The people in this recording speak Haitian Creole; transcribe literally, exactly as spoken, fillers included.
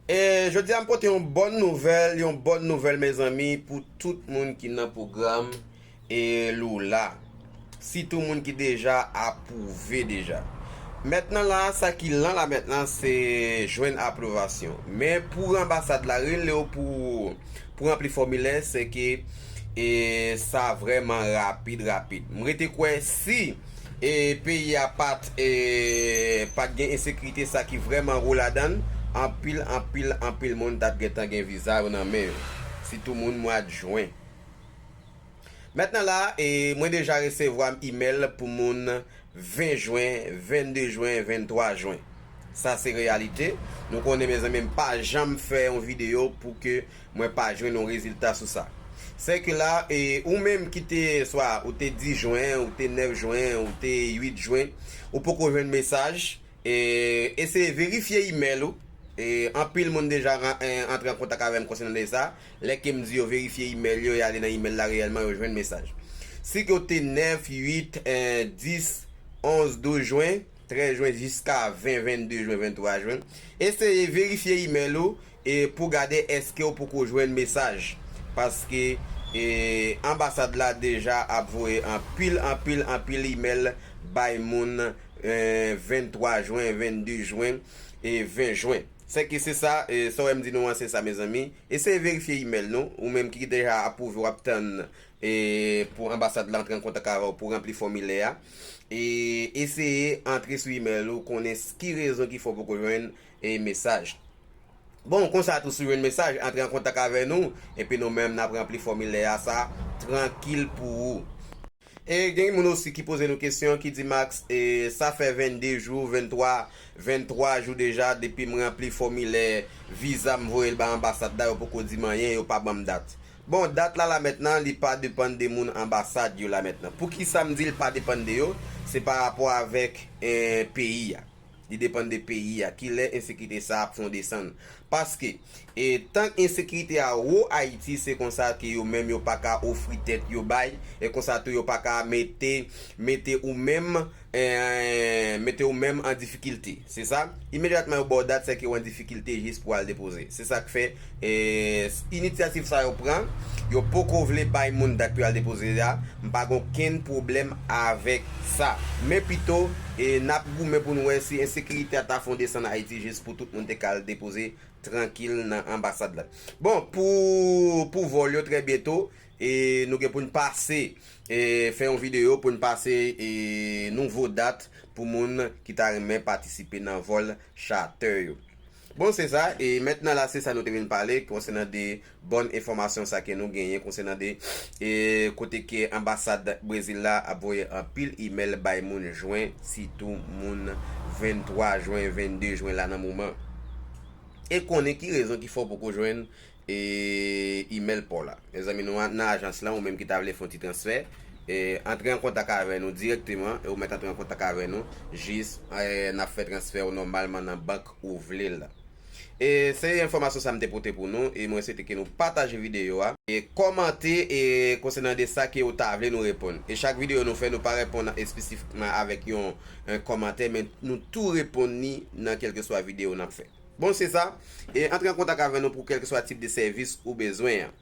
E jodi a m pote yon bòn nouvèl, yon bòn nouvèl, mezanmi, pou tout moun ki nan pwogram e Lula. Sitou moun ki deja apwouve deja. Mentnan la, sa ki lan la mentnan, se jwenn apwovasyon. Men pou anbasad la rele w pou, pou ranpli fòmilè, se ke e sa vrèman rapid, rapid. M rete kwè si e peyi a pat e pat gen ensekirite sa ki vrèman wo ladan l, anpil, anpil, anpil moun t ap gentan gen viza yo nan men yo. Sitou moun mwa jen. Mentnan la, e mwen deja resevwa imèl pou moun ven jen, vennde jen, venntwa jen. Sa se reyalite. Nou konnen, mezanmi, m pa janm fè yon videyo pou ke mwen pa jwenn yon rezilta sou sa. Se ke la, e, ou menm ki te, swa ou te dis jen, ou te nèf jen, ou te uit jen, ou poko jwenn mesaj, e, eseye verifye imèl ou. E, anpil moun deja ran- e, antre an kontak avè m konsènan de sa. Lè ke m di yo verifye imèl yo, y ale nan imèl la reyèlman, yo jwenn mesaj. Si ke w te nèf, uit, e, dis, onz, douz jen, trèz jen jiska ven, vennde jen, venntwa jen. Eseye verifye imèl ou e pou gade èske w poko jwenn mesaj. Paske e, anbasad la deja ap voye anpil, anpil, anpil imèl bay moun e, venntwa jen, vennde jen e ven jen. Sèke se sa, e, sa w wè m di nou an, se sa, mezanmi. Eseye verifye imèl nou. Ou menm ki deja apwouve, w ap tann e, pou anbasad la antre an kontak avè w pou ranpli fòmilè a. E eseye antre sou imèl ou, konnen s- ki rezon ki fè w poko jwenn e, mesaj. Bon, konsa tou, si w jwenn mesaj, antre an kontak avè nou, epi nou menm n ap ranpli fòmilè a sa trankil pou ou. E gen moun osi ki poze nou kesyon, ki di, Max, e, sa fè vennde jou, venntwa, venntwa jou deja depi m ranpli fòmilè viza m voye l ba anbasad la, yo poko di m anyen, yo pa ban m dat. Bon, dat la, la mentnan, li pa depann de moun anbasad yo la mentnan. Poukisa m di l pa depann de yo? Se pa rapò avèk e, peyi a. Li depann de peyi a. Kilè ensekirite sa ap fè yon desann? Paske e, tank ensekirite a wo Ayiti, se konsa ke yo menm yo pa ka ofri tèt yo bay, e konsa tou yo pa ka mete, mete ou menm, e, mete ou menm an difikilte. Se sa? Imedyatman yo ba w dat, se ke w an difikilte jis pou al depoze. Se sa k fè e, s- inisyativ sa yo pran, yo poko vle bay moun dat pou y al depoze a. M pa gen okenn pwoblèm avèk sa. Men pito, e, n ap goumen pou n wè si ensekirite a ta fè yon desann Ayiti jis pou tout moun te ka al depoze trankil nan anbasad la. Bon, pou, pou vòl yo, trè byento, e, nou gen pou n pase, e, fè yon videyo pou n pase e, nouvo dat pou moun ki ta renmen patisipe nan vòl chatè yo. Bon, se sa, e mentnan la, se sa nou te vin pale konsènan de bòn enfòmasyon sa ke nou genyen konsènan de e, kote ke anbasad Brezil la ap voye anpil imèl bay moun jen, sitou moun venntwa jen, vennde jen la nan moman. E konnen ki rezon ki fè w poko jwenn e, imèl pa w la. Mezanmi, nou an- nan ajans lan, ou menm ki ta vle fè yon ti transfè, e, antre an kontak avè nou dirèkteman, e ou mèt antre an kontak avè nou, jis e, n ap fè transfè w nòmalman nan bank ou vle l la. E se enfòmasyon sa m te pote pou nou, e mwen swete ke nou pataje videyo a, e kòmante e konsènan de sa ke ou ta vle nou reponn. E chak videyo nou fè, nou pa reponn espesifikman avèk yon, yon kòmantè, men nou tou reponn ni nan kèlkeswa videyo n ap fè. Bon, se sa. E antre an kontak avè nou pou kèlkeswa tip de sèvis ou bezwen an.